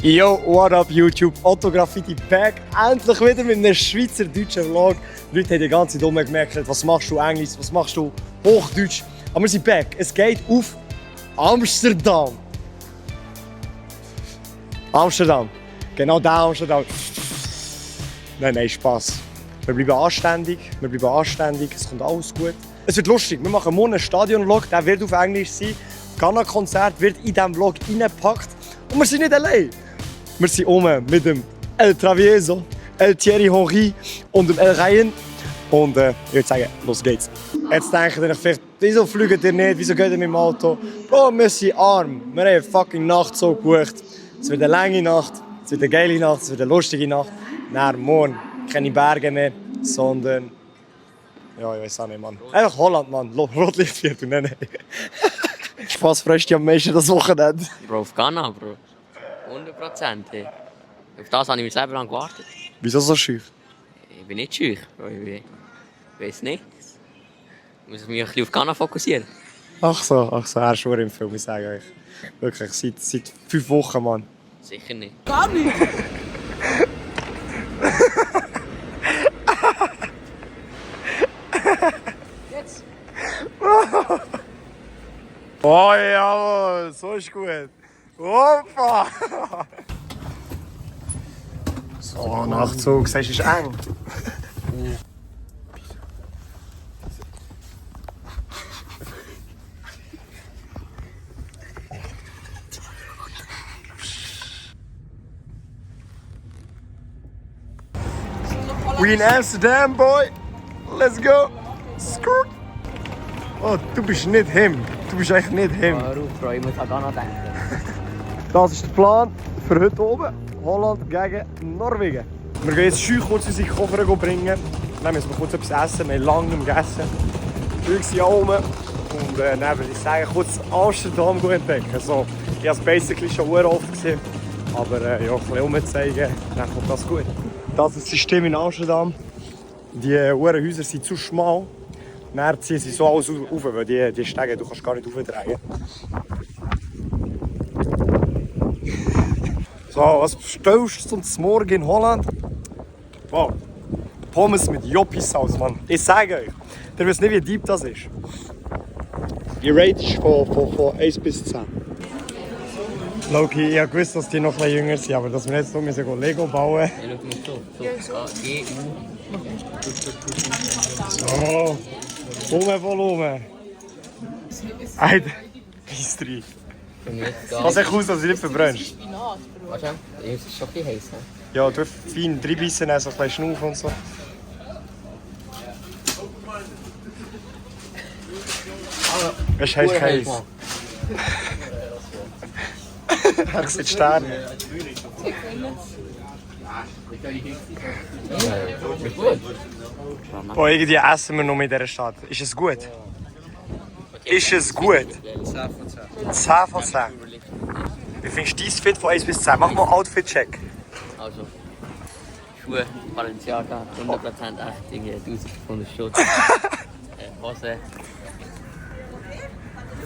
Yo, what up YouTube? Otto Graffiti back. Endlich wieder mit einem schweizerdeutschen Vlog. Die Leute haben die ganze Zeit gemerkt, was machst du Englisch, was machst du Hochdeutsch. Aber wir sind back. Es geht auf Amsterdam. Amsterdam. Genau da Amsterdam. Nein, Spaß. Wir bleiben anständig, es kommt alles gut. Es wird lustig, wir machen morgen einen Stadion-Vlog, der wird auf Englisch sein. Ghana-Konzert wird in diesen Vlog reingepackt. Und wir sind nicht allein. Wir sind oben mit dem El Travieso, El Thierry Henry und dem El Ryan. Und ich würde sagen, los geht's. Jetzt denkt ihr euch vielleicht, wieso fliegt ihr nicht, wieso geht ihr mit dem Auto? Bro, wir sind arm, wir haben eine fucking Nacht so gebucht. Es wird eine lange Nacht, es wird eine geile Nacht, es wird eine lustige Nacht. Nein, morgen keine Berge mehr, sondern... Ja, ich weiß auch nicht, Mann. Einfach Holland, Mann. Rotlichtviertel, nein. Spaß freust du am meisten das Wochenende? Bro, auf Ghana, Bro. 100%. Hey. Auf das habe ich mein Leben lang gewartet. Wieso so schüch? Ich bin nicht schüch, Bro. Ich weiß nicht. Ich muss mich ein bisschen auf Ghana fokussieren. Ach so, er ist schon im Film, ich sage euch. Wirklich, seit 5 Wochen, Mann. Sicher nicht. Gar nicht! Jetzt! Oh ja, so ist gut. Opa! So, Nachtzug, siehst du, ist eng. We in Amsterdam, boy. Let's go. Skrrt. Oh, du bist nicht him. Du bist echt nicht him. Warum, Bro? Ich muss an Ghana denken. Das ist der Plan für heute oben. Holland gegen Norwegen. Wir gehen jetzt schön kurz unsere Koffer bringen. Dann müssen wir kurz etwas essen. Wir haben lange nicht gegessen. Wir sind hier oben. Und dann würde ich sagen, kurz Amsterdam entdecken. So, ich habe es basically schon oft gesehen. Aber ja, ein bisschen umzeigen, dann kommt das gut. Das ist das System in Amsterdam. Die Häuser sind zu schmal. Dann ziehen sie so alles auf, weil die Stege, du kannst gar nicht aufdrehen. So, was bestellst du zum Morgen in Holland? Wow, Pommes mit Joppi-Sauce, Mann. Ich sage euch, ihr wisst nicht, wie deep das ist. Die Rate ist von 1 bis 10. Loki, ich wusste, dass die noch etwas jünger sind, aber dass wir jetzt hier Lego bauen müssen. So, Volumen. Alter, bis 3. Pass echt aus, dass du nicht verbrennst. Warte, es ist schon ein bisschen heiß. Ja, du fein 3 Bissen nehmen, so ein bisschen Schnaufen und so. Es ist heiß. Er sieht Sterne. Oh, irgendwie essen wir noch in dieser Stadt. Ist es gut? Ist es gut? 10 von 10. Wie findest du dein Fit von 1 bis 10? Mach mal Outfit-Check. Also, Schuhe, Balenciaga, 100% echt, irgendwie 1500 Stutz. Hose,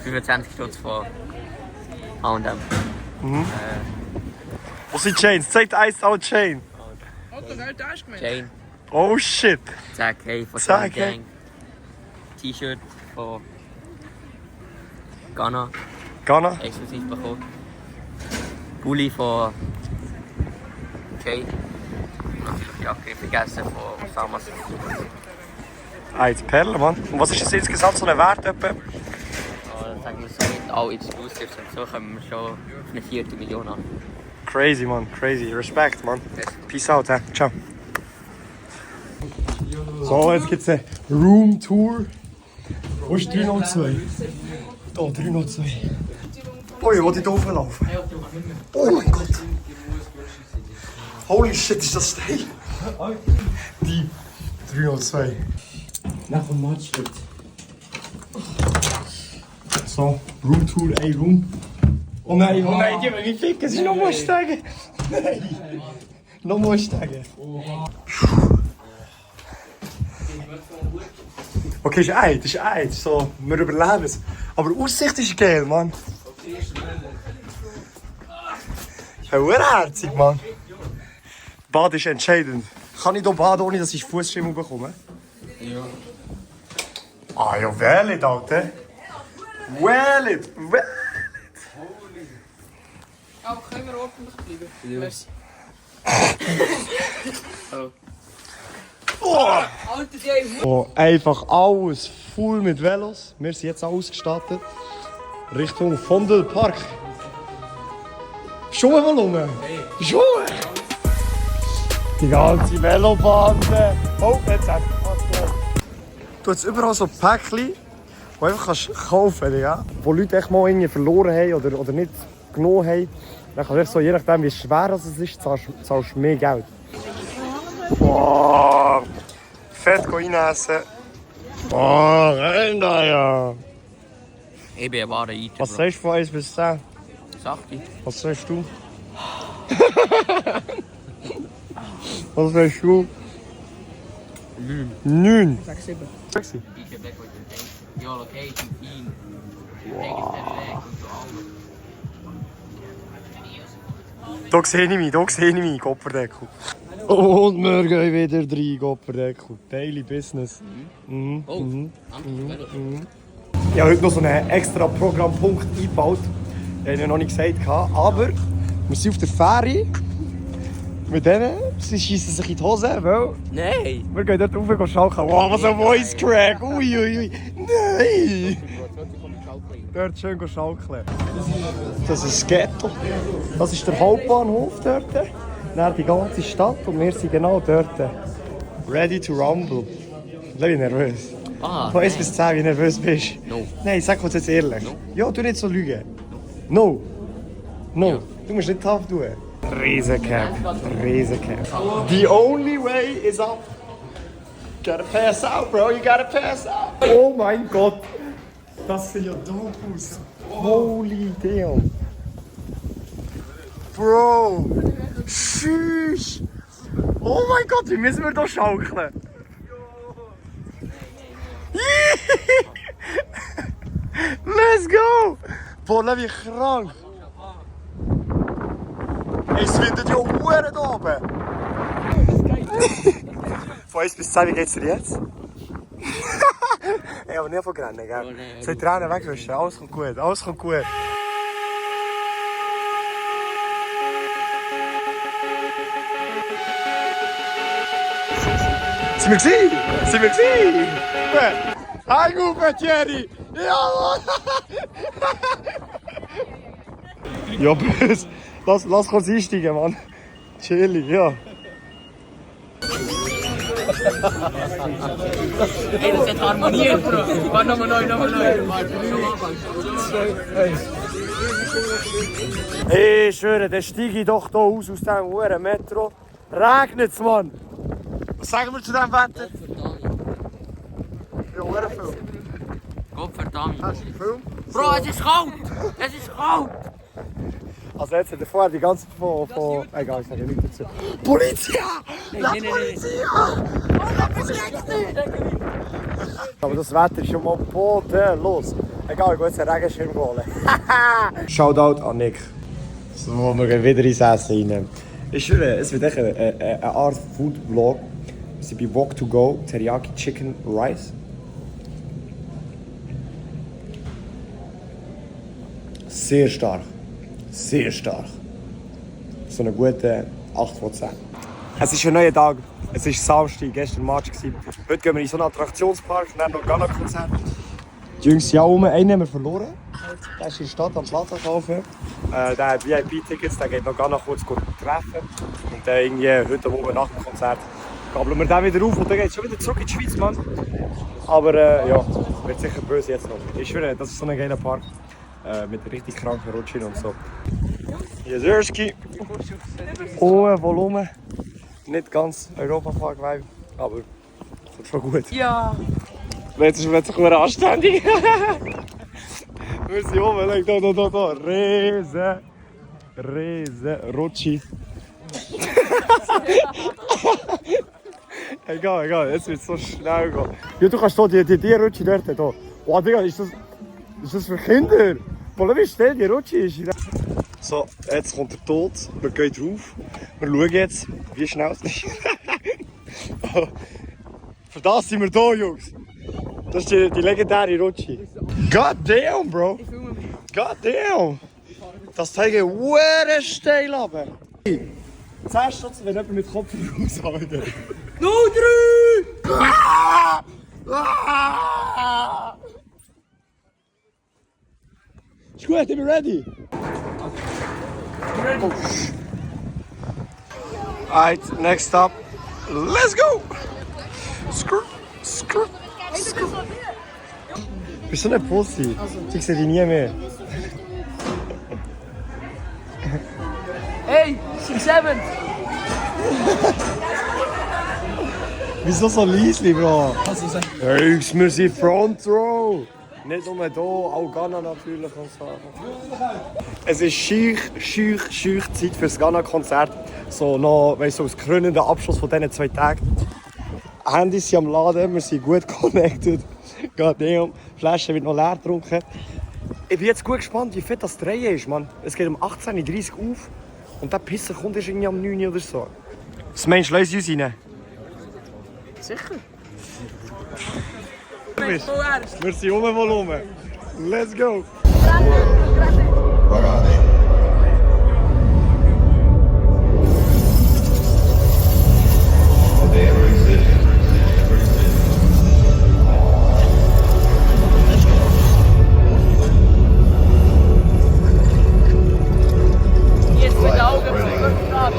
25 Stutz von H&M. Wo sind die Chains? Zeig eins auch Chain. Otto, geil, da ist gemeint. Chain, Oh shit. 10K von 10K. Gang. T-Shirt von Ghana, Ghana? exklusiv bekommen. Pulli von Jay. Die Jacke vergessen von Samas. Eins Perle, Mann. Und was ist jetzt insgesamt so ein Wert? Etwa? Sagen wir so, mit all Exclusives und so kommen wir schon auf eine 250.000 an. Crazy, Mann. Crazy. Respekt, Mann. Peace out, ciao. So, jetzt gibt es eine Room-Tour. Wo ist 302? Da, 302. Oh, ich wollte hier hochlaufen. Oh mein Gott. Holy shit, ist das steil. Die 302. Nach dem Match wird. So, Room-Tour, ein Room. Oh nein, die haben mich ficken, es ist nochmal steigen. Nein, nochmal steigen. Okay, ist eins, so, wir überleben es. Aber die Aussicht ist geil, Mann. Herzig, Mann. Bad ist entscheidend. Kann ich hier baden, ohne dass ich Fußschimmel bekomme? Ja. Ah ja, valid, Alter. Valid. Aber können wir ordentlich bleiben? Ja. Merci. Alter, die Oh, einfach alles voll mit Velos. Wir sind jetzt ausgestattet. Richtung Vondelpark. Schuhe verloren? Schuhe? Die ganze Velobande. Oh, jetzt hat du hast überall so Päckchen, die du einfach kaufen kannst, ja? Wo Leute echt mal irgendwie verloren haben oder nicht genommen haben. Dann kannst du so, je nachdem wie schwer es ist, zahlst du mehr Geld. Boah, fett reinessen. Boah, rein da ja. Ich bin ein wahrer Eater, Was sagst du von 1 bis 10? Sag dich. Was sagst du? Was sagst du? 9. Sag 7. Sexy. Ich heb lekker wat je denkt. Ja, locatie, 10. Wow. Da sehe ich mich, Kopperdeckel. Und wir gehen wieder rein, Kopperdeckel. Daily Business. Mhm. Oh, Ich habe heute noch so einen extra Programmpunkt eingebaut. Den ich noch nicht gesagt habe. Aber wir sind auf der Fähre. Mit denen, sie schießen sich in die Hose, weil Nein! wir gehen dort rauf und schalken. Wow, was ein Voice Crack! Uiuiui! Nein! Dort schön schalken. Das ist das Ghetto. Das ist der Hauptbahnhof dort. Dann die ganze Stadt und wir sind genau dort. Ready to rumble. Ich bin nervös. Von 1 bis 10, wie nervös bist du? No. Nein, sag uns jetzt ehrlich. No. Ja, du nicht so lügen. No. No. Ja. Du musst nicht tough tun. Riesencap. The only way is up. Gotta pass out, bro. You gotta pass out. Oh mein Gott. Das sieht ja doof aus. Holy damn. Bro. Tschüss. Oh mein Gott, wie müssen wir hier schaukeln? Let's go. Boah, wie krank. Es findet ja Huren da oben. Von 1 bis 10, wie geht's dir jetzt? Ey, aber nicht von Rennen, gell? Soll die Tränen wegwischen? Alles kommt gut, alles kommt gut. Sind wir gewesen? Sind wir gewesen? Hi, gut, Thierry! Ja, ja, böse. Lass kurz einsteigen, Mann. Chillig, ja. Ey, das hat harmoniert, Bro. Warte, nochmal neu. Hey, ich schwöre, dann steige ich doch hier aus diesem Huren Metro. Regnet's, Mann! Was sagen wir zu diesem Wetter? Ja, Huren Film. Gottverdammt. Hast du den Film? Bro, es ist kalt! Es ist kalt! Also jetzt hat er vorher die ganze Zeit von... Egal, ich sage nichts dazu. Polizia! La Polizia! Aber das Wetter ist schon mal bodenlos. Egal, ich gehe jetzt einen Regenschirm holen. Shoutout an Nick. So, wir gehen wieder ins Essen rein. Ich schwöre, es wird echt eine Art Food-Vlog. Wir sind bei Wok to Go, Teriyaki Chicken Rice. Sehr stark. Sehr stark. So eine gute 8 von 10. Es ist ein neuer Tag. Es ist Samstag, gestern Match. Heute gehen wir in so einen Attraktionspark, dann noch Ghana-Konzert. Die Jungs sind auch rum. Einen haben wir verloren. Der ist in der Stadt am Plaza kaufen. Der hat VIP-Tickets, der geht noch Ghana kurz treffen. Und dann irgendwie heute Abend nach dem Konzert gabeln wir den wieder auf und dann geht es schon wieder zurück in die Schweiz, Mann. Aber ja, wird sicher böse jetzt noch. Ich schwöre, das ist so ein geiler Park. Mit richtig kranken Rutschen und so. Jeserski. Hohe Volumen. Nicht ganz Europa-Park-Vibe, aber kommt schon gut. Ja. Jetzt ist plötzlich wieder anständig. Wir sind oben, da. Riesen Rutschi. Egal, jetzt wird es so schnell gehen. Ja, du kannst hier die Rutschi dort. Wow, Digga, ist das für Kinder? Boah, wie schnell die Rutschi ist. So, jetzt kommt der Tod. Wir gehen drauf. Wir schauen jetzt, wie schnell es ist. Für das sind wir da, Jungs. Das ist die legendäre Rutsche. God damn, Bro. God damn. Das Teil geht sehr steil runter. 10 Stutz, wenn jemand mit Kopf raushalten. 0-3! Ist gut, ich bin ready. Alright, next up. Let's go! Skrrt, skrrt, skrrt. Bist du nicht Pussy? Ich sehe dich nie mehr. Hey, 6-7! Wieso so leise, Bro? Also, Hey, wir sind Front Row. Nicht nur hier, auch Ghana natürlich und so. Es ist schüch Zeit für das Ghana-Konzert. So noch, weißt du, als krönender Abschluss von diesen 2 Tagen. Handys sind am Laden, wir sind gut connected. Goddamn, die Flasche wird noch leer getrunken. Ich bin jetzt gut gespannt, wie fett das Drehen ist, Mann. Es geht um 18:30 Uhr auf und der Pisser kommt erst irgendwie um 9 Uhr oder so. Was meinst du, lass uns rein? sicher. Wir sind um Volumen. Let's go! Jetzt mit den Augen von 5 Grad.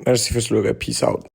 Merci fürs Schauen. Peace out.